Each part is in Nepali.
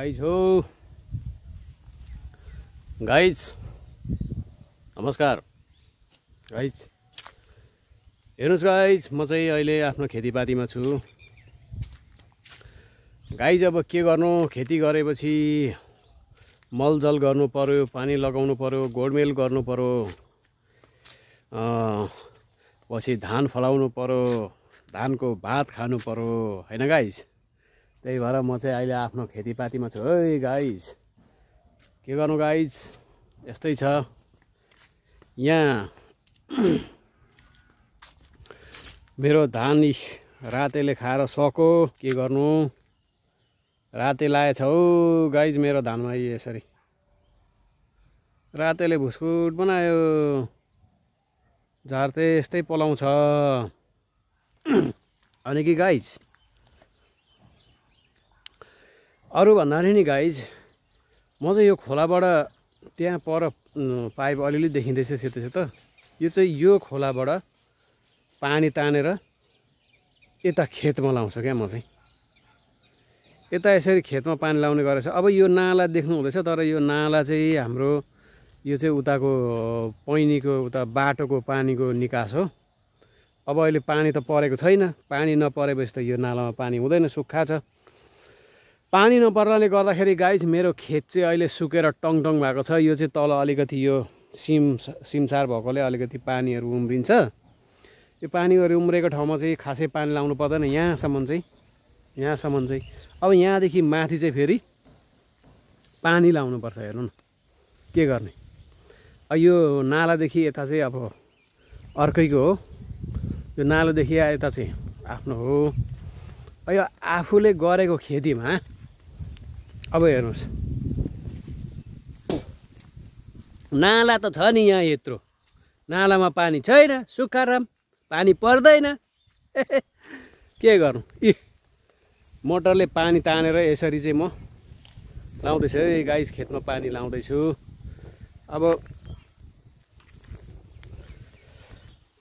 गाइज हो गाइज नमस्कार गाइज हेर्नुस् गाइज म चाहिँ अहिले आफ्नो खेतीपातीमा छु गाइज। अब के गर्नु, खेती गरेपछि मलजल गर्नु पर्यो, पानी लगाउनु पर्यो, गोडमेल गर्नु पर्यो, पछि धान फलाउनु पर्यो, धानको भात खानु पर्यो हैन गाइज। त्यही भएर म चाहिँ अहिले आफ्नो खेतीपातीमा छु है गाइज। के गर्नु गाइज, यस्तै छ यहाँ मेरो धान रातेले खाएर सको। के गर्नु, राते लाएछ हौ गाइज मेरो धानमा यसरी रातेले भुसकुट बनायो। झारते यस्तै पलाउँछ अनि कि गाइज। अरू भन्दाखेरि नि गाइज म चाहिँ यो खोलाबाट त्यहाँ पर पाइप अलिअलि देखिँदैछ सेतो सेतो, यो चाहिँ यो खोलाबाट पानी तानेर यता खेतमा लाउँछु क्या म चाहिँ। यता यसरी खेतमा पानी लाउने गरेछ। अब यो नाला देख्नु हुँदैछ, तर यो नाला चाहिँ हाम्रो यो चाहिँ उताको पैनीको उता बाटोको पानीको निकास हो। अब अहिले पानी त परेको छैन, पानी नपरेपछि त यो नालामा पानी हुँदैन, सुक्खा छ। पानी नपर्नाले गर्दाखेरि गाइज मेरो खेत चाहिँ अहिले सुकेर टङटङ भएको छ। यो चाहिँ तल अलिकति यो सिमसार भएकोले अलिकति पानीहरू उम्रिन्छ। यो पानीहरू उम्रेको ठाउँमा चाहिँ खासै पानी लाउनु पर्दैन, यहाँसम्म चाहिँ। अब यहाँदेखि माथि चाहिँ फेरि पानी लाउनुपर्छ। हेर्नु न के गर्ने। यो नालादेखि यता चाहिँ अब अर्कैको हो, यो नालादेखि यता चाहिँ आफ्नो हो। यो आफूले गरेको खेतीमा अब हेर्नुहोस्, नाला त छ नि यहाँ यत्रो, नालामा पानी छैन, सुक्खाराम, पानी पर्दैन। के गर्नु, मोटरले पानी तानेर यसरी चाहिँ म लाउँदैछु है गाइस, खेतमा पानी लाउँदैछु। अब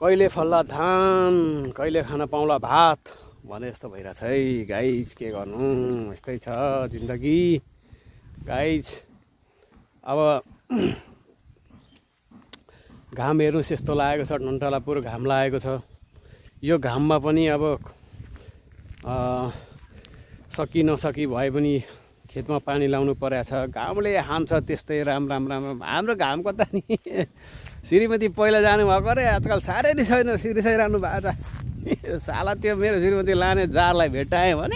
कहिले फल्ला धान, कहिले खान पाउँला भात भने जस्तो भइरहेछ है गाइस। के गर्नु, यस्तै छ जिन्दगी गाइस। अब घाम हेर्नुहोस् यस्तो लागेको छ, टन्टला पुरो घाम लागेको छ। यो घाममा पनि अब सकी नसकी भए पनि खेतमा पानी लाउनु परेको छ। घामले हान्छ त्यस्तै राम। हाम्रो घामको त नि श्रीमती पहिला जानुभएको अरे, आजकल साह्रै नै छैन, रिसाइरहनु भएको छ। साला त्यो मेरो श्रीमती लाने जारलाई भेटाएँ भने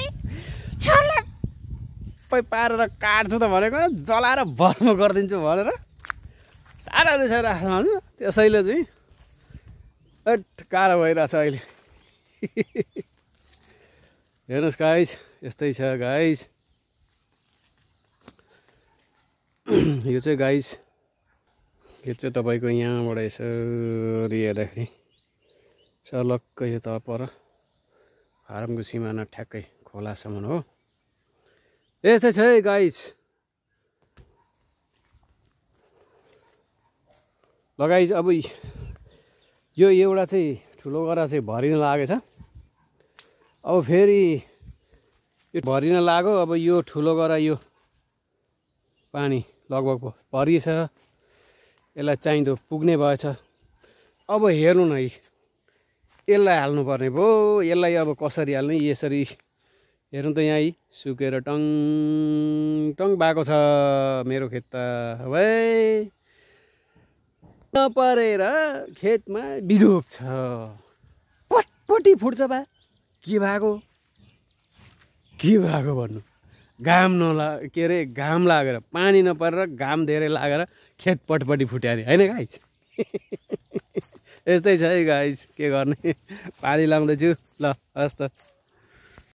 छ्याप्पै पारेर काट्छु त भनेको, जलाएर भस्म गरिदिन्छु भनेर साह्रै रिसाइरहेको छ। त्यसैले चाहिँ गाह्रो भइरहेछ अहिले। हेर्नुहोस् गाइस, यस्तै छ गाइस। यो चाहिँ गाइस, यो चाहिँ तपाईँको यहाँबाट यसरी हेर्दाखेरि सर्लक्कै यो तल पर फारमको सिमाना ठ्याक्कै खोलासम्म हो। यस्तै छ है गाइस। ल गाइस, अब यो एउटा चाहिँ ठुलो गरा चाहिँ भरिन लागेछ। अब फेरि यो भरिन लाग्यो। अब यो ठुलो गरा यो पानी लगभग भरिएछ, यसलाई चाहिँदो पुग्ने भएछ। अब हेर्नु न, यसलाई हाल्नुपर्ने भयो। यसलाई अब कसरी हाल्ने, यसरी हेर्नु त यहाँ सुकेर टङ टङ भएको छ मेरो खेत त। है नपरेर खेतमा बिजोग छ, पटपटी फुट्छ बा। के भएको भन्नु, घाम के अरे घाम लागेर, पानी नपरेर घाम धेरै लागेर खेत पटपटी फुट्यो अरे होइन गाइस। यस्तै छ है गाइस, के गर्ने। पानी लाउँदैछु ल, हस् त।